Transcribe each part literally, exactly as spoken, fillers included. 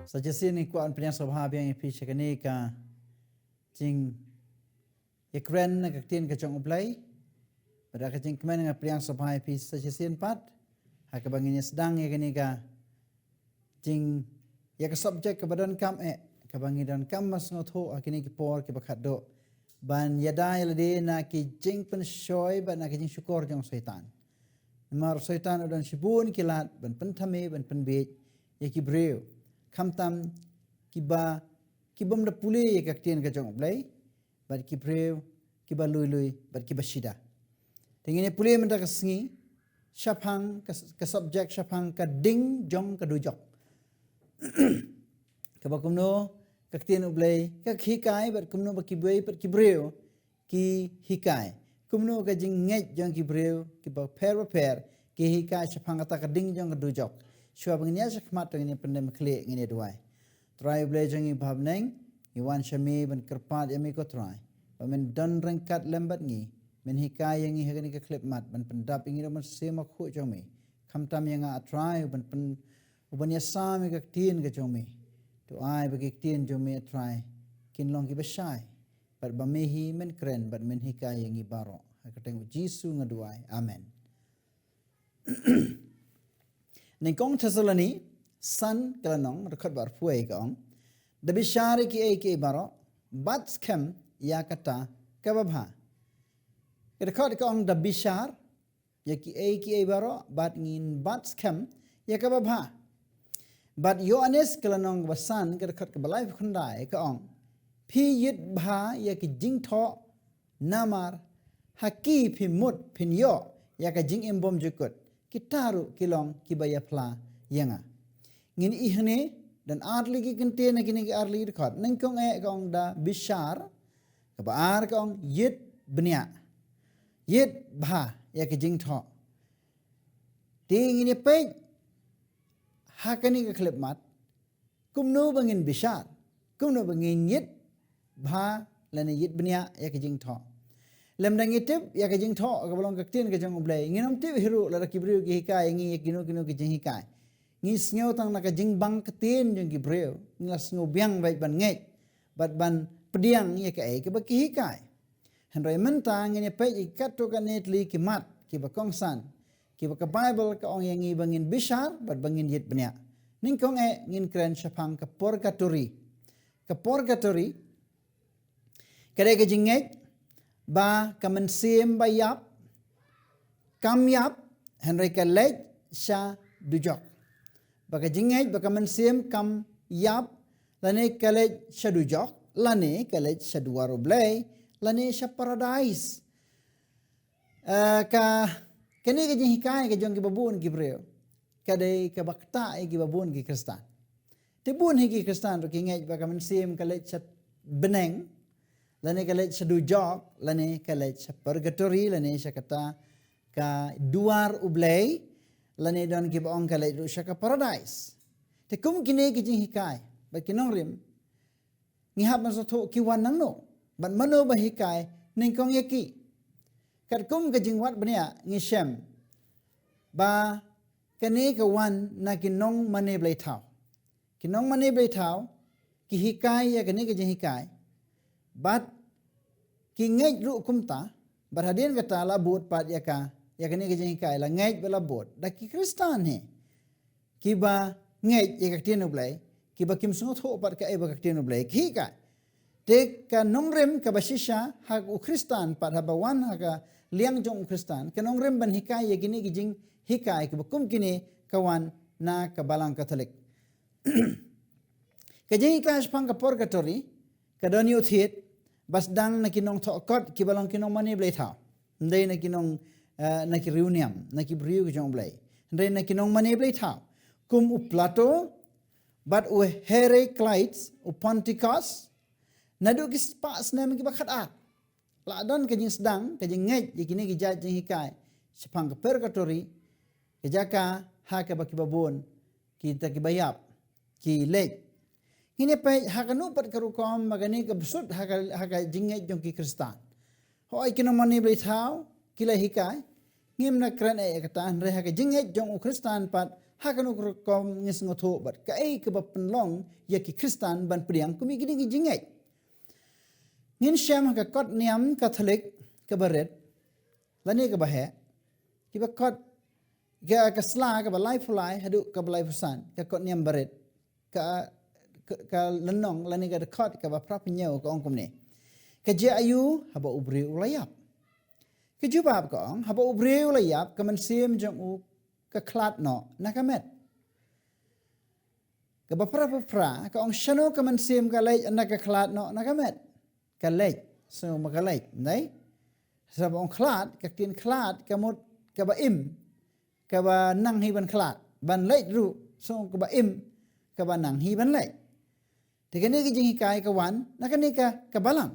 Sa shisien ngi kwah ban pdiang sngewbha biang ïa phi sha kane ka jingïakren na ka ktien ka jong U Blei. Bad da ka jingkmen nga pdiang sngewbha ïa phi sa shisien pat ha kaba ngin ïa sdang ïa kane ka jing ïa ka subject kaba donkam eh, kaba ngi donkam ban sngewthuh ha kine ki por kiba khatduh, ban ïada ïa lade na ki jingpynshoi bad na ki jingshukor jong Soitan. Namar Soitan u don shibun ki lad ban pynthame, ban pynbiej ïa ki briew, khamtam kiba, kibym da pule ïa ka ktien ka jong U Blei, bad ki briew kiba lui lui bad kiba shida. Te ngin ïa pule mynta ka sngi shaphang ka, ka subject shaphang ka ding jong ka dujok. Kaba kumno ka ktien U Blei ka hikai bad kumno ba kiwei pat ki briew ki hikai. Kumno ka jingngeit jong ki briew kiba pher bapher ki hikai shaphang kata ka ding jong ka dujok. Shuwa ba ngin ïa shakmat, to ngin ïa pyndem khlieh, ngin ïa duwai. Trai U Blei jong ngi ba ha bneng, ngi wan sha me ban kyrpad ïa me ko Trai ba men don ryngkat lem bad ngi, men hikai ïa ngi ha kane ka khyllipmat, ban pyndap ïa ngi da u Mynsiem Bakhuid jong me. Khamtam ïa nga, A Trai, uban pyn, uban ïasam ïa ka ktien ka jong me. To ai ba ki ktien jong me, A Trai, kin long kiba shai, bad ba me hi men kren bad men hikai ïa ngi baroh. Ha ka kyrteng U Jisu nga duwai. Amen. Nyngkong Thessaloni san, ka lynnong, dkhot ba arphew wei ka ong: Da bishar ïa kiei kiei baroh, bad skhem ïa kata kaba bha. Ka dkhot ka ong da bishar ïa kiei kiei baroh, bad ngin bad skhem ïa kaba bha. Bad Ïoannis ka lynnong ba san, ka dkhot kaba laiphew khyndai ka ong: Phi ïit bha ïa ki jingthoh, namar ha ki phi mut phin ïoh ïa ka jingim bymjukut, kita ruh ki long kiba ïaphla ïa nga. Ngin ïohi hangne don ar tylli ki kyntien ha kine ki ar tylli ki dkhot. Nyngkong eh ka ong da bishar, kaba ar ka ong ïit bniah, ïit bha ïa ki jingthoh. Te ngin ïa peit ha kane ka khyllipmat kumno ba ngin bishar, kumno ba ngin ïit bha lane ïit bniah ïa ka jingthoh. Lymda ngi tip ïa ka jingthoh kaba long ka ktien ka jong U Blei, ngin ym tip hi ruh lada ki briew ki hikai ïa ngi ïa kino kino ki jinghikai. Ngi sngew tang na ka jingbang ktien jong ki briew, ngi la sngew biang beit ban ngeit bad ban pdiang ïa kaei kaba ki hikai. Hynrei mynta ngin ïa peit ïa katto katne tylli ki mat kiba kongsan, kiba ka Baibl ka ong ïa ngi ba ngin bishar bad ba ngin ïit bniah. Nyngkong eh ngin kren shaphang ka purgatory. Ka purgatory ka dei ka jingngeit ba ka mynsiem ba ïap kam ïap, hynrei ka leit sha dujok. Ba ka jingngeit ba ka mynsiem kam ïap, lane ka leit sha dujok, lane ka leit sha duwar U Blei, lane sha paradais. Eh, ka, kane ka jinghikai ka jong kiba bun ki briew ka dei kaba ktah ïa kiba bun ki Khristan. Te bun hi ki Khristan ruh ki ngeit ba ka mynsiem ka leit sha bneng, lane ka leit sha dujok, lane ka leit sha purgatory, lane sha kata ka duwar U Blei, lane don kiba ong ka leit ruh sha ka paradais. Te kum kine ki jinghikai bad ki nongrim, ngi hap ban sngewthuh ki wan nangno bad mano ba hikai nyngkong ïa ki. Katkum ka jingwad bniah ngi shem ba kane ka wan na ki nongmane blei thaw. Ki nongmane blei thaw ki hikai ïa kane ka jinghikai bad ki ngeit ruh kumta, bad hadien kata la bud pat ïa ka, ïa kane ka jinghikai, la ngeit bad la bud da ki Khristan hi kiba ngeit ïa ka ktien U Blei, kiba kim sngewthuh pat kaei ba ka ktien U Blei ka hikai. Te ka nongrim kaba shisha ha u Khristan pat, haba wan ha ka liang jong u Khristan, ka nongrim ban hikai ïa kine ki jinghikai kiba kum kine ka wan na ka Balang Katholik. Ka jinghikai shaphang ka purgatory ka don ïa u thied ba sdang na ki nongthoh kot kiba long ki nongmane blei thaw. Hynrei na ki nong, eh, na ki riewniam, na ki briew ki jong U Blei. Hynrei na ki nongmane blei thaw kum u Plato bad u Heraclitus, u Ponticus, naduh ki spah snem kiba khatar la don ka jingsdang, ka jingngeit ïa kine ki jait jinghikai shaphang ka purgatory, ka jaka ha kaba kiba bun kita kiba ïap ki leit. Ngin ïa peit ha kano pat ka rukom ba kane ka bsut ha ka, ha ka jingngeit jong ki Khristan. Hooid, ki nongmane blei thaw ki la hikai, ngim da kren eh ïa kata, hynrei ha ka jingngeit jong u Khristan pat Ha kano ka rukom ngin sngewthuh bad kaei kaba pynlong ïa ki Khristan ban pdiang kum ïa kine ki jingngeit? Ngin shem ha ka kot niam Katholik kaba rit lane kaba heh, kiba kot ka, ka sla kaba laiphew lai haduh kaba laiphew san, ka kot niam barit, ka, ka, ka lynnong lane ka dkhot kaba phra phew hynñiew ka ong kumne: Ka jia aïu haba u briew u la ïap? Ka jubab ka ong: Haba u briew u la ïap, ka mynsiem jong u ka khlad noh na ka met. Kaba phra phew phra ka ong: Shano ka mynsiem ka leit ynda ka khlad noh na ka met? Ka leit, so ma ka leit, nai? Sa ba ong khlad, ka ktien khlad ka mut kaba im, kaba nang hi ban khlad, ban leit ruh, so kaba im, kaba nang hi ban leit. Te kane ka jinghikai ka wan na kane ka, ka balang.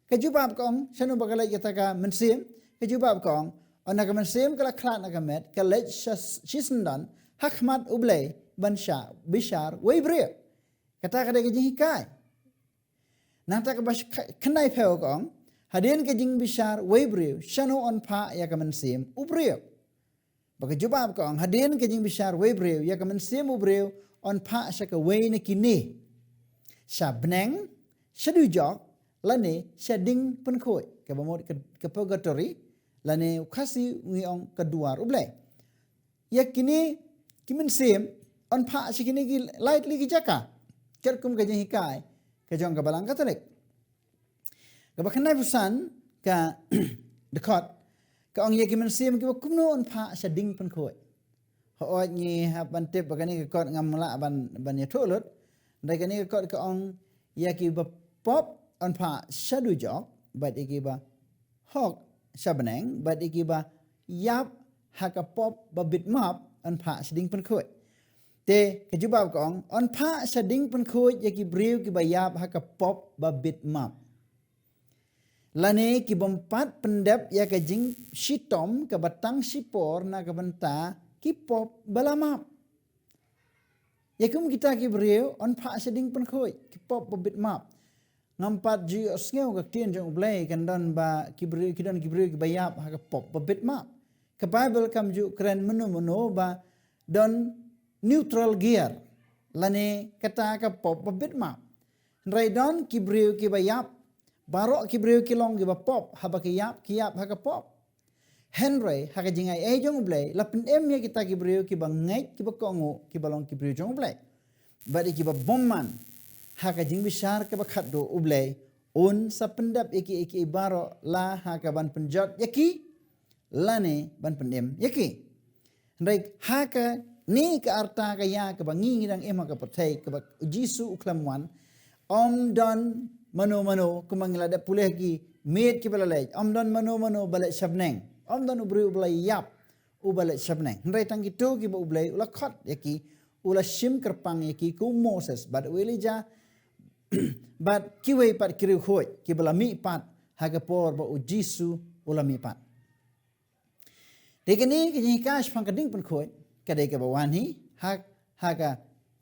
Ka jubab ka ong: Shano ba ka leit kata ka mynsiem? Ka jubab ka ong: Ynda ka mynsiem ka la khlad na ka met, ka leit sha, shisyndon ha khmat U Blei ban shah bishar wei briew. Kata ka dei ka jinghikai. Nangta kaba sh-, khyndai phew ka ong: Hadien ka jingbishar wei briew, shano yn phah ïa ka mynsiem u briew? Ba ka jubab ka ong: Hadien ka jingbishar wei briew, ïa ka mynsiem u briew yn phah sha kawei na kine, sha bneng, sha dujok, lane sha ding pynkhuid, kaba mut ka, ka purgatory, lane u Khasi ngi ong ka duar U Blei. Ïa kine ki mynsiem yn phah sha kine ki lai tylli ki jaka, katkum ka jinghikai ka jong ka balang Katholik. Kaba khyndai phew san ka dkhot ka ong: Ïa ki mynsiem kiba kumno yn phah sha ding pynkhuid? Hooid, ngi hap ban tip ba kane ka kot ngam lah ban, ban ïathuh lut. Hynrei kane ka kot ka ong: Ïa kiba pop yn phah sha dujok, bad ïa kiba hok sha bneng, bad ïa kiba ïap ha ka pop ba bit map yn phah sha ding pynkhuid. Te ka jubab ka ong: Yn phah sha ding pynkhuid ïa ki briew kiba ïap ha ka pop ba bit map, lane ki bym pat pyndep ïa ka jingshitom kaba tang shipor na ka bynta ki pop ba la map. Ïa kum kita ki briew yn phah sha ding pynkhuid, ki pop ba bit map. Ngam pat ju ïohsngew ka ktien jong U Blei kan don ba ki briew, ki don ki briew kiba ïap ha ka pop ba bit map. Ka Baibl kam ju kren mynno mynno ba don neutral gear, lane kata ka pop ba bit map. Hynrei don ki briew kiba ïap, baroh ki briew ki long kiba pop, haba ki ïap, ki ïap ha ka pop. Hynrei ha ka jingai ei jong U Blei, la pynim ïa kita ki briew kiba ngeit, kiba kohnguh, kiba long ki briew jong U Blei. Bad ïa kiba bymman ha ka jingbishar kaba khatduh U Blei, un sa pyndep ïa ki, ïa ki baroh, la ha ka ban pynjot ïa ki, lane ban pynim ïa ki. Hynrei ha kane ka arta ka ïa kaba ngi, ngi dang im ha ka pyrthei kaba U Jisu u khlem wan, ym don mano mano, kumba ngi la dep pule ha ki miet kiba la leit, ym don mano mano ba leit sha bneng, ym don u briew uba la ïap uba leit sha bneng. Hynrei tang kito kiba U Blei u la khot ïa ki, u la shim kyrpang ïa ki, kum u Moses bad u Elijah bad kiwei pat ki riewkhuid kiba la mihpat ha ka por ba U Jisu u la mihpat. Te kane ka jinghikai shaphang ka ding pynkhuid ka dei kaba wan hi ha, ha ka,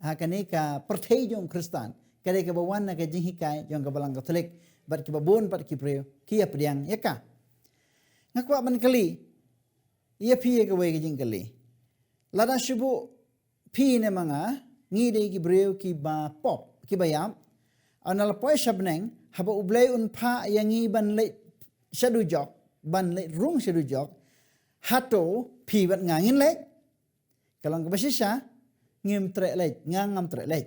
ha kane ka pyrthei jong Khristan, ka dei kaba wan na ka jinghikai jong ka Balang Katholik, bad kiba bun pat ki briew ki ïa pdiang ïa ka. Nga kwah ban kylli ïa phi ïa kawei ka jingkylli. Lada shu buh phi ne ma nga, ngi dei ki briew kiba pop, kiba ïap, ynda la poi sha bneng, haba U Blei un phah ïa ngi ban leit sha dujok, ban leit rung sha dujok, hato phi bad nga ngin leit? Ka long kaba shisha, ngim treh leit, nga ngam treh leit.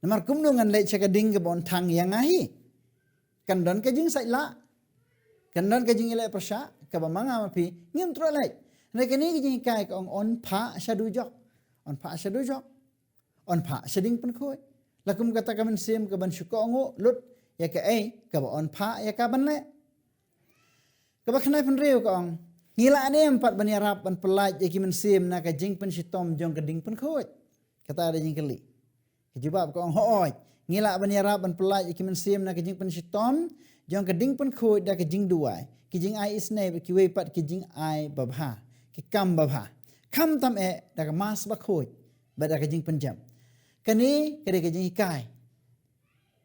Namar kumno ngan leit sha ka ding kaba un thang ïa nga hi? Kan don ka jingsaitlah, kan don ka jingïaleh pyrshah, kaba ma nga ma phi ngim treh leit. Hynrei kane ka jinghikai ka ong yn phah sha dujok, yn phah sha dujok, yn phah sha ding pynkhuid. La kum kata ka mynsiem kaban shu kohnguh lut ïa kaei kaba yn phah ïa ka ban leh. Kaba khyndai phew hynriew ka ong: Ngi lah ne em pat ban ïarap ban pyllait ïa ki mynsiem na ka jingpynshitom jong ka ding pynkhuid? Kata ka dei jingkylli. Ka jubab ka ong: Hooid, ngi lah ban ïarap ban pyllait ïa ki mynsiem na ka jingpynshitom jong ka ding pynkhuid da ka jingduwai, ki jingai isynei bad kiwei pat ki jingai babha, ki kam babha. Khamtam eh da ka Mass Bakhuid bad da ka jingpynjem. Kane ka dei ka jinghikai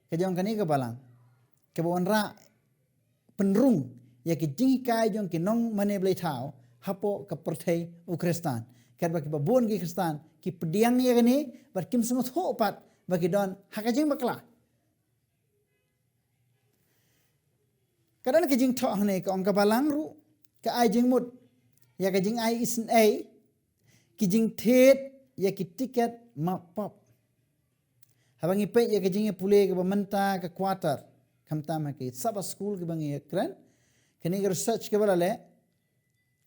ka jong kane ka balang, kaba wanrah pynrung ïa ki jinghikai jong ki nongmane blei thaw hapoh ka pyrthei u Khristan. Katba kiba bun ki Khristan ki pdiang ïa kane bad kim sngewthuh pat ba ki don ha ka jingbakla. Ka don ka jingthoh hangne, ka ong ka Balang ruh ka ai jingmut ïa ka jingai isynei ki jingthied ïa ki tiket map pop. Haba ngi peit ïa ka jingïapule kaba mynta ka quarter, khamtam ha ki Sabbath school kiba ngi ïakren, kane ka research kaba la leh,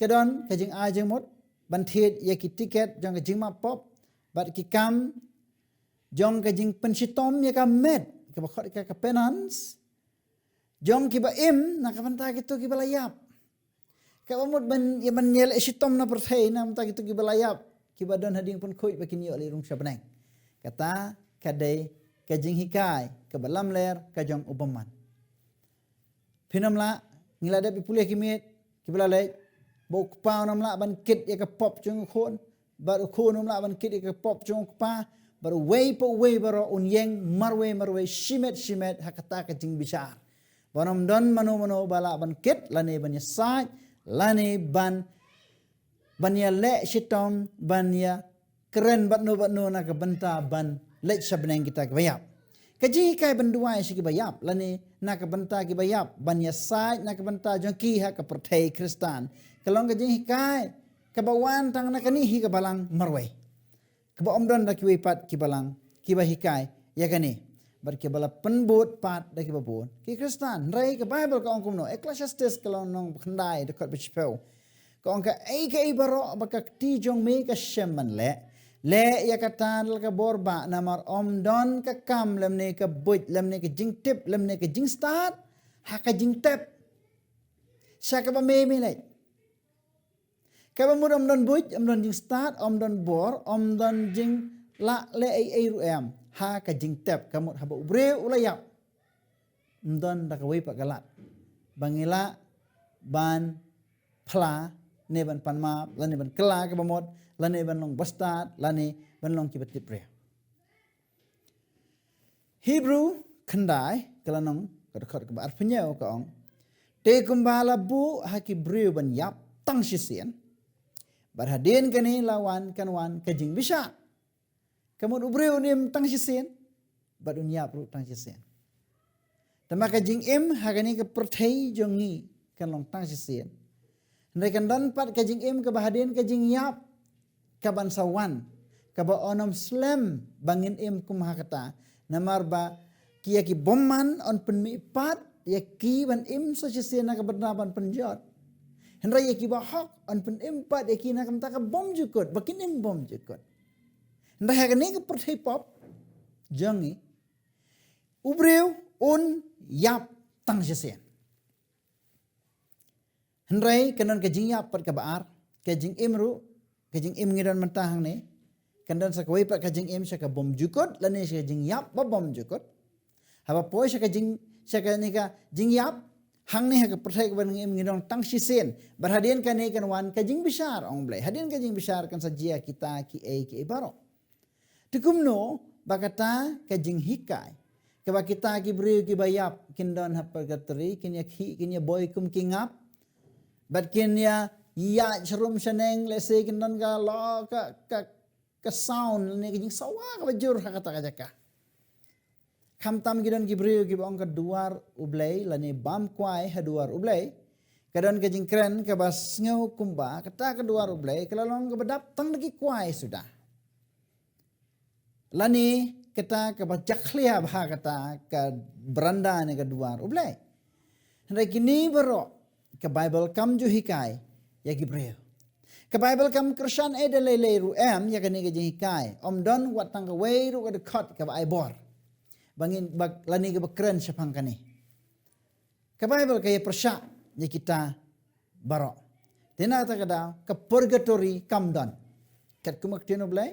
ka don ka jingai jingmut ban thied ïa ki tiket jong ka jingmap pop bad ki kam jong ka jingpynshitom ïa ka met, kaba khot ka, ka penance, jong kiba im na ka bynta kito kiba la ïap. Kaba mut ban ïa ban ïaleh shitom na pyrthei na ka bynta kito kiba la ïap, kiba don hadien pynkhuid ba kin ïoh leit rung sha bneng. Kata ka dei ka jinghikai kaba lamler ka jong u bymman. Phin ym lah, ngi la dep ïapule ki miet kiba la leit, ba u kpa un ym lah ban kit ïa ka pop jong u khun, bad u khun un ym lah ban kit ïa ka pop jong u kpa, bad uwei pa uwei baroh un ïeng marwei marwei, shimet shimet ha kata ka jingbishar. Ba un ym don mano mano ba lah ban kit lane ban ïasaid lane ban ban ïaleh shitom, ban ïakren bad no bad no na ka bynta ban leit sha bneng kita kiba ïap. Ka jinghikai ban duwai sha kiba ïap lane na ka bynta kiba ïap, ban ïasaid na ka bynta jong ki ha ka pyrthei Khristan, ka long ka jinghikai kaba wan tang na kane hi ka Balang marwei, kaba ym don da kiwei pat ki Balang kiba hikai ïa kane, bad kiba la pynbud pat da kiba bun ki Khristan. Hynrei ka Baibl ka ong kumno? Ecclesiastes ka lynnong ba khyndai, dkhot ba shiphew, ka ong, kaei kaei baroh ba ka kti jong me ka shem ban leh, leh ïa kata da la ka bor bah, namar ym don ka kam lymne ka buit lymne ka jingtip lymne ka jingstad ha ka jingtep sha kaba me me leit. Kaba mut ym don buit, ym don jingstad, ym don bor, ym don jinglah leh ei ei ruh em ha ka jingtep. Ka mut haba u briew u la ïap, ym don da kawei pat ka lad ba ngi lah ban phla ne ban pan map lane ban kylla kaba mut lane ban long bastad lane ban long kiba tip briew. Hebru khyndai ka lynnong, ka dkhot kaba arphew hynñiew ka ong, te kumba la buh ha ki briew ban ïap tang shisien, bad hadien kane la wan, kan wan ka jingbishar. Ka mut u briew un im tang shisien bad un ïap ruh tang shisien. Te ma ka jingim ha kane ka pyrthei jong ngi kan long tang shisien, hynrei kan don pat ka jingim kaba hadien ka jingïap kaban sa wan, kaba yn ym slem ba ngin im kum ha kata. Namar ba ki, ïa ki bymman yn pynmih pat ïa ki ban im sa shisien na ka bynta ban pynjot, hynrei ïa kiba hok yn pynim pat ïa ki na ka bynta ka bymjukut, ba kin im bymjukut. Hynrei ha kane ka pyrthei pop jong ngi, u briew un ïap tang shisien. Hynrei kan don ka jingïap pat kaba ar, ka jingim ruh, ka jingim ngi don mynta hangne, kan don sa kawei pat ka jingim sha ka bymjukut lane sha ka jingïap ba bymjukut. Haba poi sha ka jing, sha kane ka jingïap, hangne ha ka pyrthei kaba ngi im ngi don tang shisien, bad hadien kane kan wan ka jingbishar, ong Blei. Hadien ka jingbishar kan sa jia kita kiei kiei baroh. Te kumno ba kata ka jinghikai kaba kita ki briew kiba ïap kin don ha purgatory, kin ïa khih, kin ïa boi kum ki ngap, bad kin ïa ïaid sharum shaneng, lehse kin don ka lo, ka, ka, ka sound ne ka jingsawa kaba jur ha kata ka jaka. Khamtam ki don ki briew kiba ong ka duar U Blei lane bam kwai ha duar U Blei, ka don ka jingkren kaba sngew kumba kata ka duar U Blei ka la long kaba dap tang da ki kwai suda, lane kata kaba jakhlia bha kata ka branda ne ka duar U Blei. Hynrei kine baroh ka Baibl kam ju hikai ïa ki briew. Ka Baibl kam kyrshan ei da lei lei ruh em ïa kane ka jinghikai. Ym don wat tang kawei ruh ka dkhot kaba ai bor ba ngin, ba, lane kaba kren shaphang kane. Ka Baibl ka ïa pyrshah ïa kita baroh. Te na kata ka daw ka purgatory kam don. Katkum ka ktien U Blei,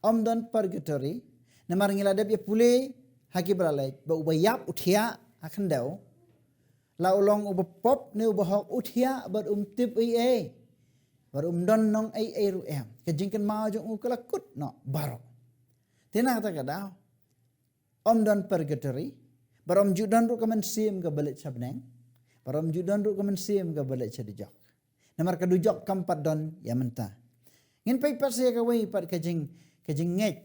ym don purgatory. Namar ngi la dep ïa pule ha ki ba la leit ba uba ïap u thiah ha khyndew, la u long uba pop ne uba hok, u thiah bad um tip ei ei, bad um don nong ei ei ruh em. Ka jingkynmaw jong u ka la kut noh baroh. Te na kata ka daw ym don purgatory, bad ym ju don ruh ka mynsiem kaba leit sha bneng, bad ym ju don ruh ka mynsiem kaba leit sha dujok. Namar ka dujok kam pat don ïa mynta. Ngin peit pat sa ïa kawei pat ka jing, ka jingngeit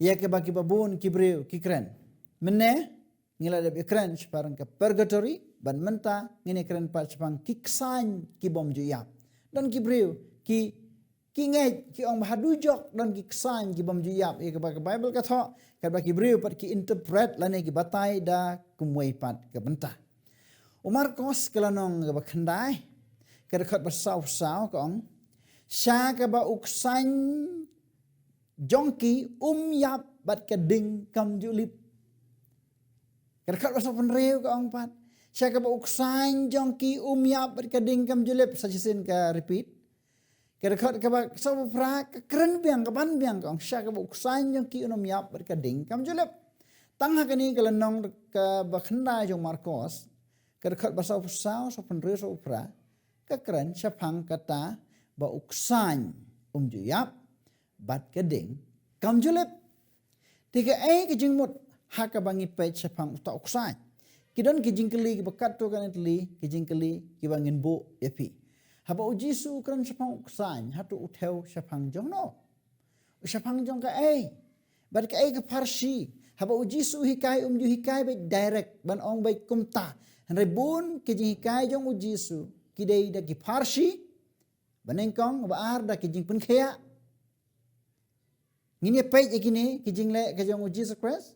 ïa kaba kiba bun ki briew ki kren. Mynne ngi la dep ïa kren shaphang ka purgatory, bad mynta ngin ïa kren pat shaphang ki ksaiñ ki bym ju ïap. Don ki briew ki, ki ngeit, ki ong ba ha dujok don ki ksaiñ ki bym ju ïap, ïa kaba ka Baibl ka thoh, katba ki briew pat ki interpret lane ki batai da kumwei pat ka bynta. U Markos ka lynnong kaba khyndai, ka dkhot ba saw saw ka ong, sha kaba u ksaiñ jong ki um ïap bad ka ding kam ju lip. Ka dkhot ba saw pynriew ka ong pat, sha kaba u ksaiñ jong ki um ïap bad ka ding kam ju lip. Sa shisien ka repeat. Ka dkhot kaba saw phra ka kren biang, ka ban biang ka ong, sha kaba u ksaiñ jong ki un ym ïap bad ka ding kam ju lip. Tang ha kane ka lynnong kaba khyndai jong Markos, ka dkhot ba saw saw, saw pynriew, saw phra, ka kren shaphang kata ba u ksaiñ um ju ïap bad ka ding kam ju lip. Te kaei ka jingmut ha kaba ngi peit shaphang uta u ksaiñ? Ki don ki jingkylli kiba katto katne tylli ki jingkylli kiba ngin buh ïa phi. Haba u Jisu u kren shaphang u ksaiñ, hato u thew shaphang jong no? U shaphang jong kaei? Bad kaei ka pharshi haba u Jisu u hikai? Um ju hikai beit direct, ban ong beit kumta. Hynrei bun ki jinghikai jong u Jisu ki dei da ki pharshi, ba nyngkong, ba ar da ki jingpynkhiah. Ngin ïa peit ïa kine ki jingleh ka jong u Jisu Khrist.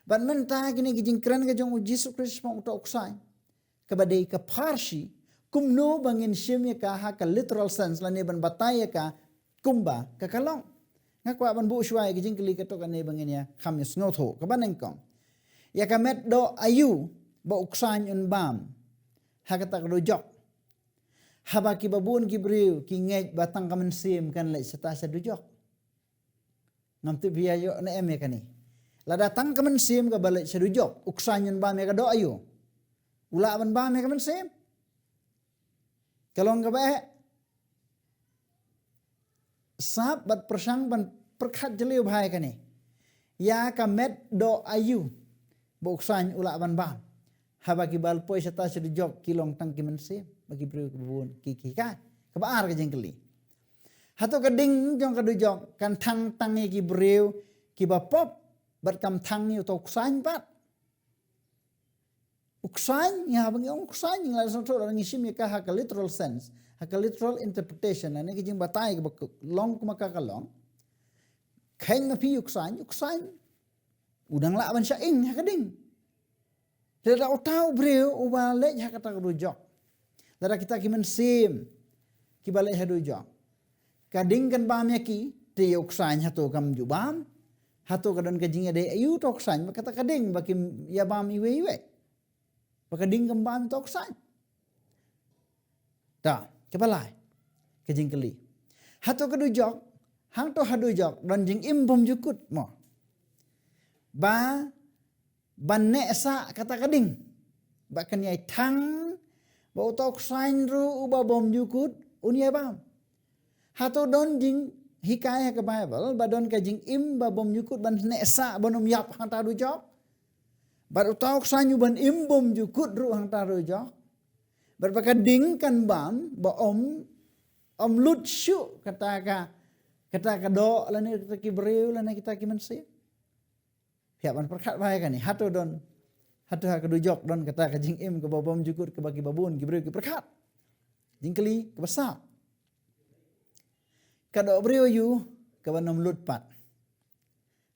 Bad mynta kine ki jingkren ka jong u Jisu Khrist shaphang uta u ksaiñ, kaba dei ka pharshi, kumno ba ngin shim ïa ka ha ka literal sense lane ban batai ïa ka kumba ka ka long? Nga kwah ban buh shuwa ïa ki jingkylli katto katne ba ngin ïa kham ïa sngewthuh. Kaba nyngkong, ïa ka met doh aïu ba u ksaiñ un bam ha kata ka dujok, haba kiba bun ki briew ki ngeit ba tang ka mynsiem kan leit shata sha dujok? Ngam tip ïa ïoh ne em ïa kane. Lada tang ka mynsiem kaba leit sha dujok, u ksaiñ un bam ïa ka doh aïu? U lah ban bam ïa ka mynsiem. Ka long kaba eh, sap bad pyrshang ban pyrkhat jylliew bha ïa kane. Ïa ka met doh aïu ba u ksaiñ u lah ban bam, haba kiba la poi shata sha dujok ki long tang ki mynsiem, ba ki briew kiba bun ki, ki hikai? Kaba ar ka jingkylli. Hato ka ding jong ka dujok kan thang tang ïa ki briew kiba pop, bad kam thang ïa uta u ksaiñ pat? U ksaiñ, ïa, haba ngi ong u ksaiñ, ngi la sngewthuh lada ngi shim ïa ka ha ka literal sense, ha ka literal interpretation, lane ka jingbatai kaba ka long kumba ka ka long. Kheiñ ma phi, u ksaiñ, u ksaiñ u dang lah ban shah ing ha ka ding. Te lada uta u briew uba leit ha kata ka dujok, lada kita ki mynsiem kiba leit ha dujok, ka ding kan bam ïa ki, te ïa u ksaiñ hato kam ju bam? Hato ka don ka jingïadei aïu uta u ksaiñ bad kata ka ding ba kim ïa bam iwei iwei, ba ka ding kam bam uta u ksaiñ? Ta, kaba lai ka jingkylli, hato ka dujok, hangto ha dujok don jingim bymjukut mo, ba ban neh sah kata ka ding, ba kan ïai thang ba uta u ksaiñ ruh uba bymjukut un ïai bam? Hato don jinghikai ha ka Baibl ba don ka jingim ba bymjukut ban neh sah, ban ym ïap hangta dujok? Bad uta u ksaiñ uban im bymjukut ruh hangta dujok, bad ba ka ding kan bam, ba ym, ym lut shuh kata ka, kata ka doh lane kata ki briew lane kita ki mynsiem. Phi hap ban pyrkhat bha ïa kane. Hato don, hato ha ka dujok don kata ka jingim kaba bymjukut kaba kiba bun ki briew ki pyrkhat? Jingkylli kaba sap. Ka doh briew aïu kaban ym lut pat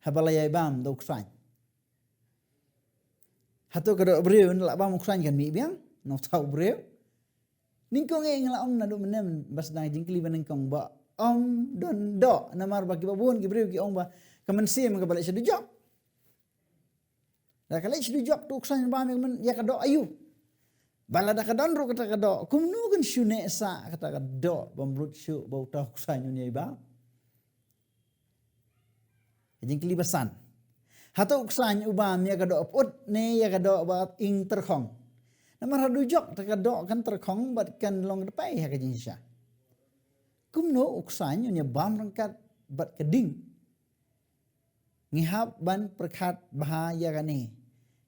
haba la ïai bam da u ksaiñ? Hato ka doh briew, ynda la bam u ksaiñ kan mih biang na uta u briew? Nyngkong eh, nga la ong naduh mynne ba sdang jingkylli ba nyngkong ba ym don doh, namar ba kiba bun ki briew ki ong ba ka mynsiem kaba leit sha dujok. Da ka leit sha dujok, to u ksaiñ bam ïa ka doh aïu? Ba lada ka don ruh kata ka doh, kumno kan shu neh sah kata ka doh bym lut shuh ba uta u ksaiñ un ïai bam? Ka jingkylli ba san, hato u ksaiñ u bam ïa ka doh pyut ne ïa ka doh ba ing tyrkhong? Namar ha dujok te ka doh kan tyrkhong bad kan long ka dpei ha ka jingshisha. Kumno u ksaiñ un ïa bam ryngkat bad ka ding? Ngi hap ban pyrkhat bha ïa kane.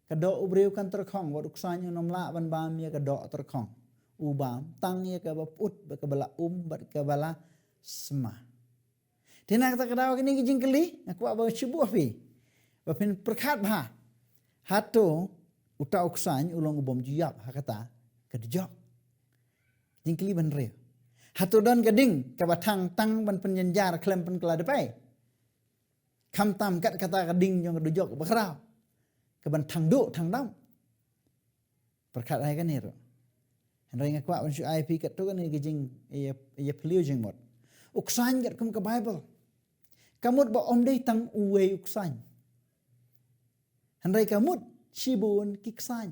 Ka doh u briew kan tyrkhong, bad u ksaiñ un ym lah ban bam ïa ka doh tyrkhong. U bam tang ïa kaba pyut bad kaba la um bad kaba la sma. Te na kata ka daw kane ka jingkylli nga kwah ba shu buh phi ba phin pyrkhat bha. Hato uta u ksaiñ u long u bym ju ïap ha kata ka dujok? Jingkylli ba hynriew. Hato don ka ding kaba thang tang ban pynjynjar khlem pynkylla dpei? Khamtam kat kata ka ding jong ka dujok ba khraw, kaban thang duh thang dam. Pyrkhat ai kane ruh. Hynrei nga kwah ban shu ai phi katto katne ka jing, ïa, ïa phylliew jingmut. U ksaiñ katkum ka Bible, ka mut ba ym dei tang uwei u ksaiñ. Hynrei ka mut shibun ki ksaiñ.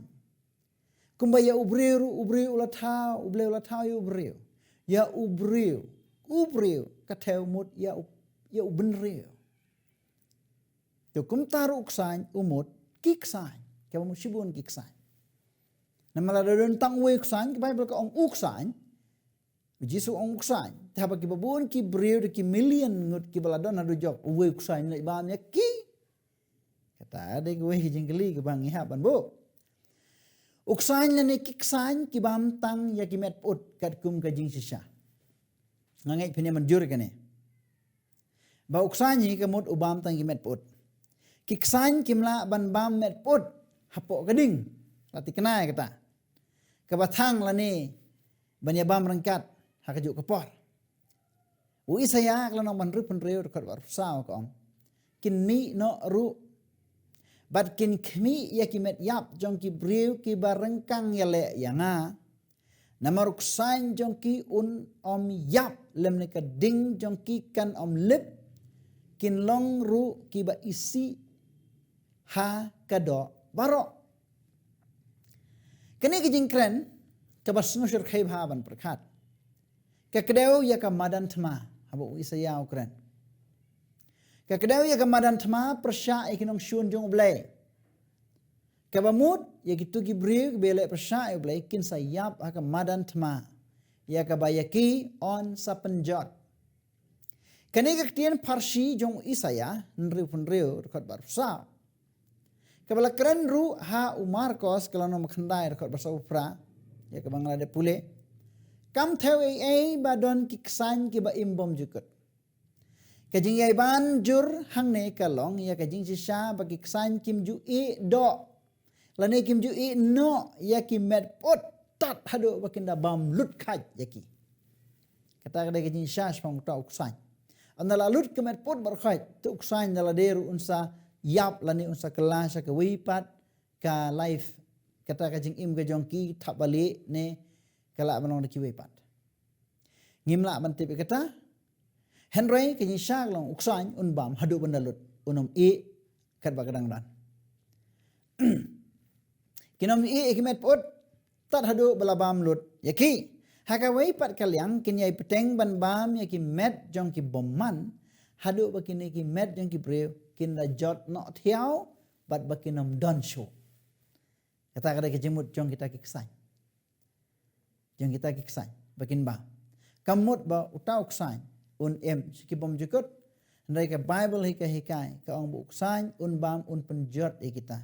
Kumba ïa u briew ruh, u briew u la thaw, u Blei u la thaw ïa u briew. Ïa u briew, u briew ka thew mut ïa u, ïa u bynriew. To kumta ruh u ksaiñ u mut ki ksaiñ, kaba mut shibun ki ksaiñ. Namar lada don tang uwei u ksaiñ, ka Bible ka ong u ksaiñ, u Jisu u ong u ksaiñ. Te haba kiba bun ki briew da ki million ngut kiba la don ha dujok, uwei u ksaiñ leit bam ïa ki? Kata dei kawei ka jingkylli kaba ngi hap ban buh. U ksaiñ lane ki ksaiñ ki bam tang ïa ki met pyut katkum ka jingshisha. Nga ngeit phin ïa mynjur kane. Ba u ksaiñ hi ka mut u bam tang ki met pyut. Ki ksaiñ kim lah ban bam met pyut hapoh ka ding. La thikna ïa kata. Kaba thang lane ban ïa bam ryngkat ha kajuh ka por. U Isaïah ka lynnong ba hynriewphew hynriew dkhot ba arphew saw ka ong, kin mih noh ruh bad kin khmih ïa ki met ïap jong ki briew kiba ryngkang ïaleh ïa nga. Namar u ksaiñ jong ki un ym ïap lymne ka ding jong ki kan ym lip, kin long ruh kiba isih ha ka doh baroh. Kane ka jingkren kaba sngewsyrkhei bha ban pyrkhat. Ka kdew ïa ka madan thma, haba u Isaïah u kren. Ka kdew ïa ka madan thma pyrshah ïa ki nongshun jong u Blei. Kaba mut ïa kito ki briew kiba ïaleh pyrshah ïa u Blei kin sa ïap ha ka madan thma, ïa kaba ïa ki yn sa pynjot. Kane ka ktien pharshi jong u Isaïah hynriewphew hynriew dkhot ba arphew saw, kaba la kren ruh ha u Markos ka lynnong ba khyndai dkhot ba sawphew phra, ïa kaba nga la dep pule. Kam thew ei ei ba don ki ksaiñ kiba im bymjukut. Ka jingïaibynjur hangne ka long ïa ka jingshisha ba ki ksaiñ kim ju ïeh doh lane kim ju ïeh noh ïa ki met pyut tad haduh ba kin da bam lut khait ïa ki. Kata ka dei ka jingshisha shaphang uta u ksaiñ. Ynda la lut ka met pyut baroh khait, te u ksaiñ da lade ruh un sa ïap lane un sa kylla sha kawei pat ka life, kata ka jingim ka jong ki thap balieh ne ka lah ban long da kiwei pat. Ngim lah ban tip ïa kata. Hynrei ka jingshisha ka long u ksaiñ un bam haduh ban da lut, un ym ïeh katba ka dang don. Kin ym ïeh ïa ki met pyut tad haduh ba la bam lut ïa ki. Ha kawei pat ka liang kin ïai bteng ban bam ïa ki met jong ki bymman haduh ba kine ki met jong ki briew kin da jot noh thiaw bad ba kin ym don shuh. Kata ka dei ka jingmut jong kita ki ksaiñ. Jong kita ki ksaiñ ba kin bam. Ka mut ba uta u ksaiñ un im sha ki bymjukut. Hynrei ka Bible hi ka hikai, ka ong ba u ksaiñ un bam, un pynjot ïa kita.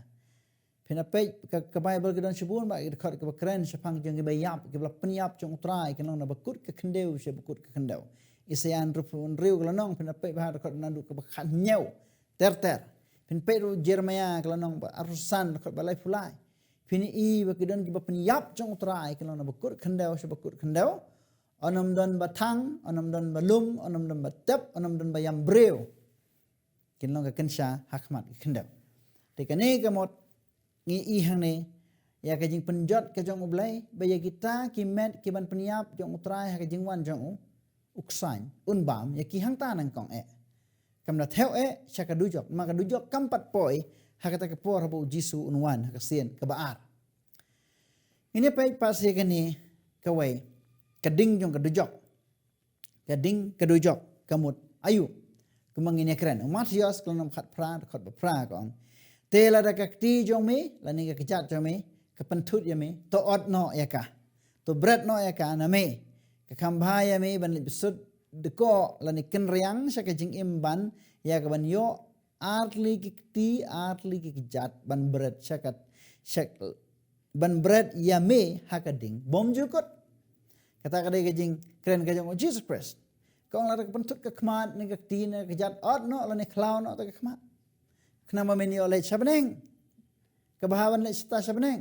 Phin ïa peit ka, ka Bible ka don shibun bha ki dkhot kiba kren shaphang jong kiba ïap, kiba la pynïap jong U Trai, ki long na ba kut ka khyndew sha ba kut ka khyndew. Isaïah hynriewphew hynriew ka lynnong, phin ïa peit bha dkhot naduh kaba khathynñiew ter ter. Phin peit ruh Jeremaïah ka lynnong ba arphew san dkhot ba laiphew lai. Phin ïohi ba ki don kiba pynïap jong U Trai, ki long na ba kut khyndew sha ba kut khyndew. Yn ym don ba thang, yn ym don ba lum, yn ym don ba tep, yn ym don ba ïam briew. Kin long ka kynsha ha khmat ka khyndew. Te kane ka mut ngi ïohi hangne ïa ka jingpynjot ka jong U Blei ba ïa kita ki met ki ban pynïap jong U Trai ha ka jingwan jong u, u ksaiñ un bam ïa ki hangta nyngkong eh. Kam da thew eh sha ka dujok, ma ka dujok kam pat poi ha kata ka por haba U Jisu un wan ha ka sien kaba ar. Ngin ïa peit pat sha kane kawei, ka ding jong ka dujok. Ka ding ka dujok ka mut aïu? Kumba ngin ïa kren, u Mathaios ka lynnong khatphra, dkhot ba phra ka ong, te lada ka kti jong me lane ka kjat jong me ka pynthut ïa me, to ot noh ïa ka, to bret noh ïa ka na me. Ka kham bha ïa me ban leit bsut dkoh lane kynriang sha ka jingim ban ïa ka ban ïoh ar tylli ki kti, ar tylli ki kjat ban bret sha ka, sha, ban bret ïa me ha ka ding bymjukut. Kata ka dei ka jingkren ka jong U Jisu Khrist. Tang lada ka pynthut ka khmat ne ka kti ne ka kjat, ot noh lane khlaw noh ta ka khmat. Khnang ba men ïoh leit sha bneng. Kaba hap ban leit shata sha bneng.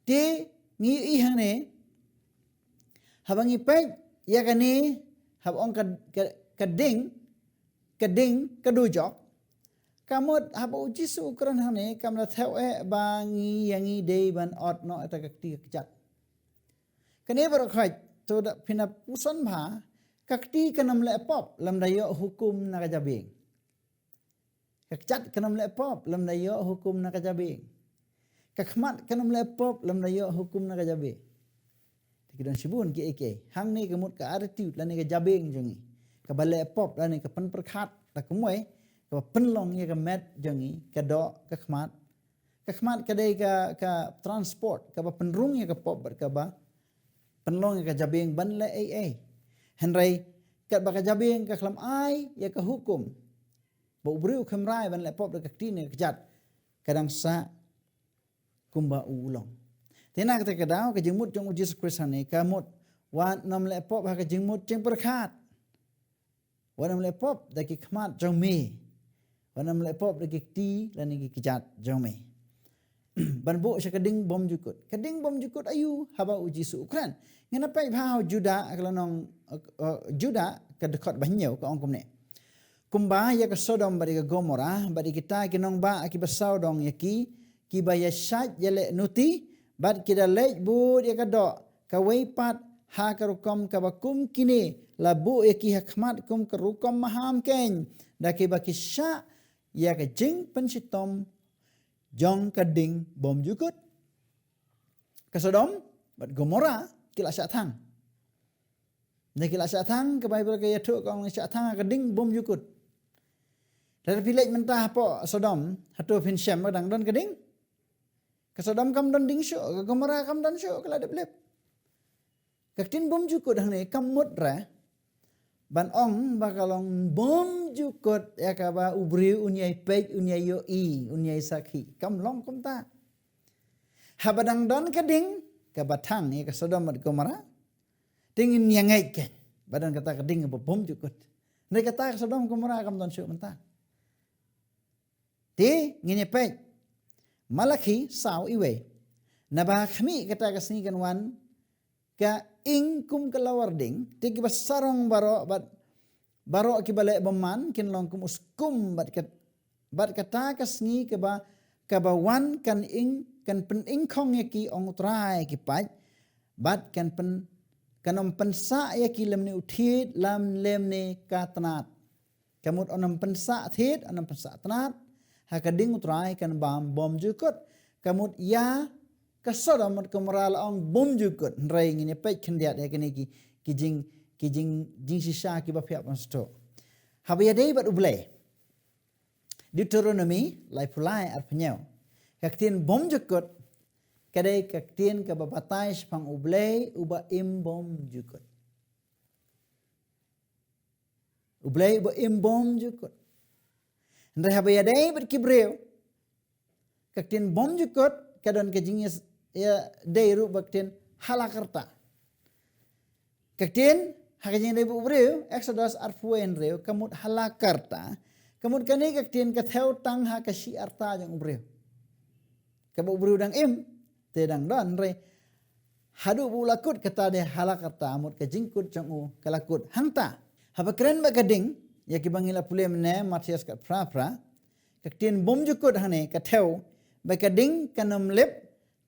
Te ngi ïohi hangne, haba ngi peit ïa kane, haba ong ka, ka, ka ding, ka ding ka dujok. Ka mut haba U Jisu u kren hangne kam da thew eh ba ngi ïa ngi dei ban ot noh ïa ta ka kti ka kjat. Kane baroh khoit to da phin ïa puson bha, ka kti kan ym leh pop lymda ïoh hukum na ka jabieng. Ka kjat kan ym leh pop lymda ïoh hukum na ka jabieng. Ka khmat kan ym leh pop lymda ïoh hukum na ka jabieng. Te ki don shibun kiei kiei. Hangne ka mut ka attitude lane ka jabieng jong ngi, kaba leh pop lane ka pynpyrkhat da kumwei, kaba pynlong ïa ka met jong ngi, ka doh, ka khmat. Ka khmat ka dei ka, ka transport kaba pynrung ïa ka pop bad kaba pynlong ïa ka jabieng ban leh ei ei. Hynrei katba ka jabieng ka khlem ai ïa ka hukum ba u briew u khlem rai ban leh pop da ka kti ne ka kjat, ka dang sah kumba u long. Te na kata ka daw ka jingmut jong U Jisu Khrist hangne ka mut, wat nym leh pop ha ka jingmut jingpyrkhat. Wat nym leh pop da ki khmat jong me. Wat nym leh pop da ki kti lane ki kjat jong me. Ban buh sha ka ding bymjukut. Ka ding bymjukut aïu? Haba U Jisu u kren, ngin ïa peit bha ha u Juda ka lynnong, eh, eh, Juda ka dkhot ba hynñiew ka ong kumne: Kumba ïa ka Sodom bad ïa ka Gomorrah bad ïa kita ki nongbah kiba sawdong ïa ki, kiba ïa shait ïa leh nuti bad ki da leit bud ïa ka doh, kawei pat ha ka rukom kaba kum kine la buh ïa ki ha khmat kum ka rukom maham keiñ, da kiba ki shah ïa ka jingpynshitom jong ka ding bymjukut. Ka Sodom bad Gomorrah ki la shah thang. Nda ki la shah thang, ka Baibl ka ïathuh ka ong shah thang ha ka ding bymjukut. Lada phi leit mynta hapoh Sodom, hato phin shem ba dang don ka ding? Ka Sodom kam don ding shuh, ka Gomorrah kam don shuh, ka la dep lip. Ka ktien bymjukut hangne kam mut re ban ong ba ka long bymjukut ïa kaba u briew un ïai peit, un ïai ïohi, un ïai sakhi. Kam long kumta. Haba dang don ka ding kaba thang ïa ka Sodom bad Gomorrah, te ngin ïa ngeit keiñ ba don kata ka ding kaba bymjukut. Hynrei kata ka Sodom Gomorrah kam don shuh mynta. Te ngin ïa peit Malakhi saw, iwei: Naba ha khmih kata ka sngi kan wan ka ïing kum ka lawar ding, te kiba sarong baroh bad baroh kiba leh bymman kin long kum u skum bad kat-, bad kata ka sngi kaba, kaba wan kan ïing, kan pynïngkhong ïa ki, ong U Trai ki paid, bad kan pyn-, kan ym pynsah ïa ki lymne u thied lymne ka tnat. Ka mut yn ym pynsah thied, yn ym pynsah tnat ha ka ding U Trai, kan bam bymjukut. Ka mut ïa ka Sodom bad Gomorrah la ong bymjukut. Hynrei ngin ïa peit khyndiat ïa kine ki, ki jing, ki jing, jingshisha kiba phi hap ban sngewthuh. Haba ïadei bad U Blei, Deuteronomi laiphew lai arphew hynñiew, ka ktien bymjukut ka dei ka ktien kaba batai shaphang U Blei uba im bymjukut. U Blei uba im bymjukut. Hynrei haba ïadei bad ki briew, ka ktien bymjukut ka don ka jingïa-, ïadei ruh bad ka ktien halakarta. Ka ktien ha ka jingïadei bad u briew, Exodus arphew wei hynriew, ka mut halakarta. Ka mut kane ka ktien ka thew tang ha ka shi arta jong u briew. Kaba u briew dang im te dang don, hynrei haduh ba u la kut, kata dei halakarta, mut ka jingkut jong u ka la kut. Hangta haba kren bad ka ding, ïa kiba ngi la pule mynne, Mathaios khatphra phra, ka ktien bymjukut hangne ka thew ba ka ding kan ym lip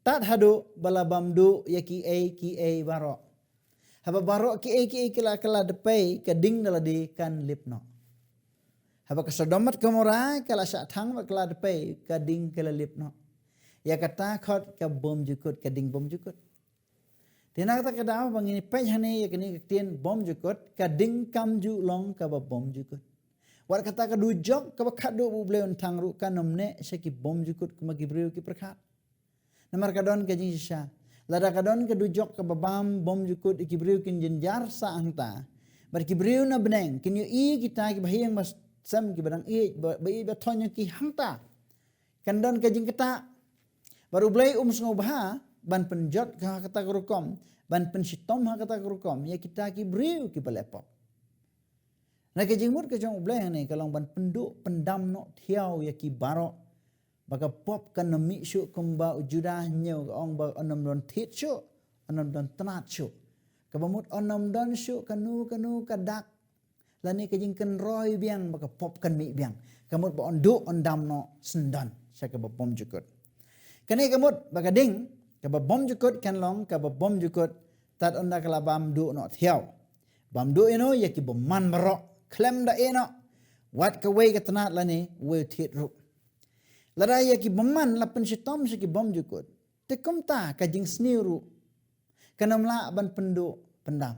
tad haduh ba la bam duh ïa kiei kiei baroh. Haba baroh kiei kiei ki la, ka la dpei, ka ding da lade kan lip noh. Haba ka Sodom bad Gomorrah ka la shah thang bad ka la dpei, ka ding ka la lip noh. Ïa kata khot ka bymjukut, ka ding bymjukut. Te na kata ka daw ba ngin peit hangne ïa kane ka ktien bymjukut, ka ding kam ju long kaba bymjukut. Wat kata ka dujok kaba khatduh ba U Blei un thang ruh kan ym neh sha ki bymjukut kumba ki briew ki pyrkhat. Namar ka don ka jingshisha. Lada ka don ka dujok kaba bam bymjukut, ki briew kin jynjar sah hangta. Bad ki briew na bneng kin ïohi kita kiba ha ïing ba sem, kiba dang ïeit, ba, ba ïeit ba thoh ïa ki hangta. Kan don ka jingktah. Bad U Blei um sngewbha ban pynjot ka ha kata ka rukom, ban pynshitom ha kata ka rukom ïa kita ki briew kiba leh pop. Na ka jingmut ka jong U Blei hangne ka long ban pynduh pyndam noh thiaw ïa ki baroh, ba ka pop kan ym mih shuh kumba u Judah ñiew ka ong ba un ym don thied shuh, un ym don tnat shuh. Kaba mut un ym don shuh kano kano ka dak lane ka jingkynroi biang ba ka pop kan mih biang. Ka mut ba un duh un dam noh syndon sha kaba bymjukut. Kane ka mut ba ka ding kaba bymjukut kan long kaba bymjukut tad ynda ka la bam duh noh thiaw. Bam duh ïa no ïa ki bymman baroh khlem da ïeh noh wat kawei ka tnat lane wei u thied ruh. Lada ïa ki bymman la pynshitom sha ki bymjukut, te kumta ka jingsniew ruh kan ym lah ban pynduh pyndam.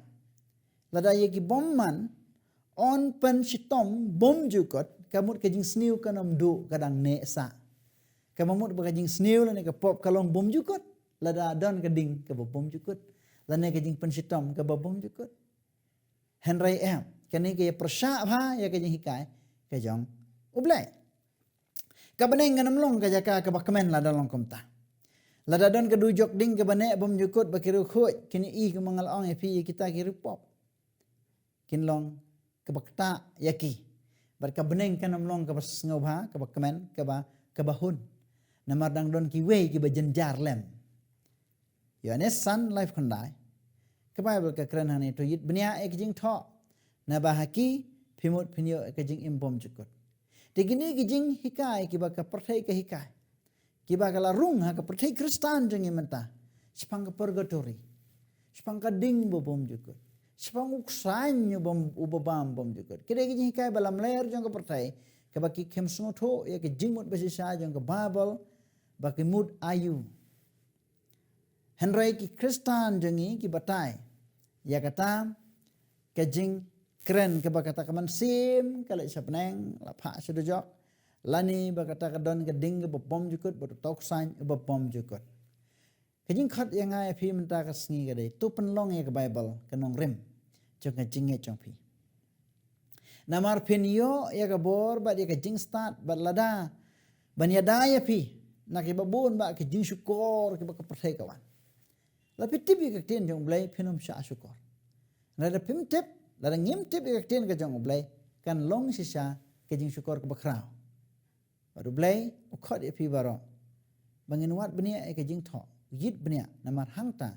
Lada ïa ki bymman yn pynshitom bymjukut, ka mut ka jingsniew kan ym duh, ka dang neh sah. Kaba mut ba ka jingsniew lane ka pop ka long bymjukut lada don ka ding kaba bymjukut lane ka jingpynshitom kaba bymjukut. Hynrei em, kane ka ïa pyrshah bha ïa ka jinghikai ka jong U Blei. Ka bneng kan ym long ka jaka kaba kmen lada long kumta. Lada don ka dujok ding kaba neh bymjukut ba ki riewkhuid kin ïohi kumba nga la ong ïa phi ïa kita ki riewpop, kin long kaba ktah ïa ki. Bad ka bneng kan ym long kaba sngewbha, kaba kmen, kaba, kaba hun. Namar dang don kiwei kiba jynjar lem. Ïoannis san, laiphew khyndai. Ka Baibl ka kren hangne, to ïit bniah ïa ka jingthoh, naba ha ki phi mut phin ïoh ïa ka jingim bymjukut. Te kine ki jinghikai kiba ka pyrthei ka hikai, kiba ka la rung ha ka pyrthei Khristan jong ngi mynta, shaphang ka purgatory, shaphang ka ding ba bymjukut, shaphang u ksaiñ uba, uba bam bymjukut. Ki dei ki jinghikai ba lamler jong ka pyrthei, kaba kim sngewthuh ïa ka jingmut ba shisha jong ka Baibl, ba ki mut aïu. Hynrei ki Khristan jong ngi ki batai ïa kata ka jingkren kaba kata ka mynsiem ka leit sha bneng, la phah sha dujok, lane ba kata ka don ka ding kaba bymjukut, ba u tau ksaiñ uba bymjukut. Ka jingkhot ïa nga ïa phi mynta ka sngi ka dei, to pynlong ïa ka Baibl ka nongrim jong ka jingngeit jong phi. Namar phin ïoh ïa ka bor bad ïa ka jingstad bad lada ban ïada ïa phi na kiba bun bah ki jingshukor kiba ka pyrthei ka wan. Lada phi tip ïa ka ktien jong U Blei phin ym shah shukor. Lada phim tip, lada ngim tip ïa ka ktien ka jong U Blei, kan long shisha ka jingshukor kaba khraw. Bad U Blei u khot ïa phi baroh ba ngin wad bniah ïa ka jingthoh, ïit bniah, namar hangta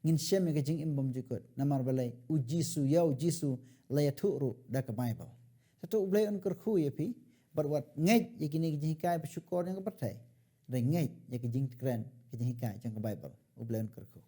ngin shem ïa ka jingim bymjukut, namar balei, U Jisu, ïa U Jisu la ïathuh ruh da ka Baibl. Te to U Blei un kyrkhu ïa phi bad wat ngeit ïa kine ki jinghikai ba shukor jong ka pyrthei, hynrei ngeit ïa ka jingkren, ka jinghikai jong ka Baibl. U Blei un kyrkhu.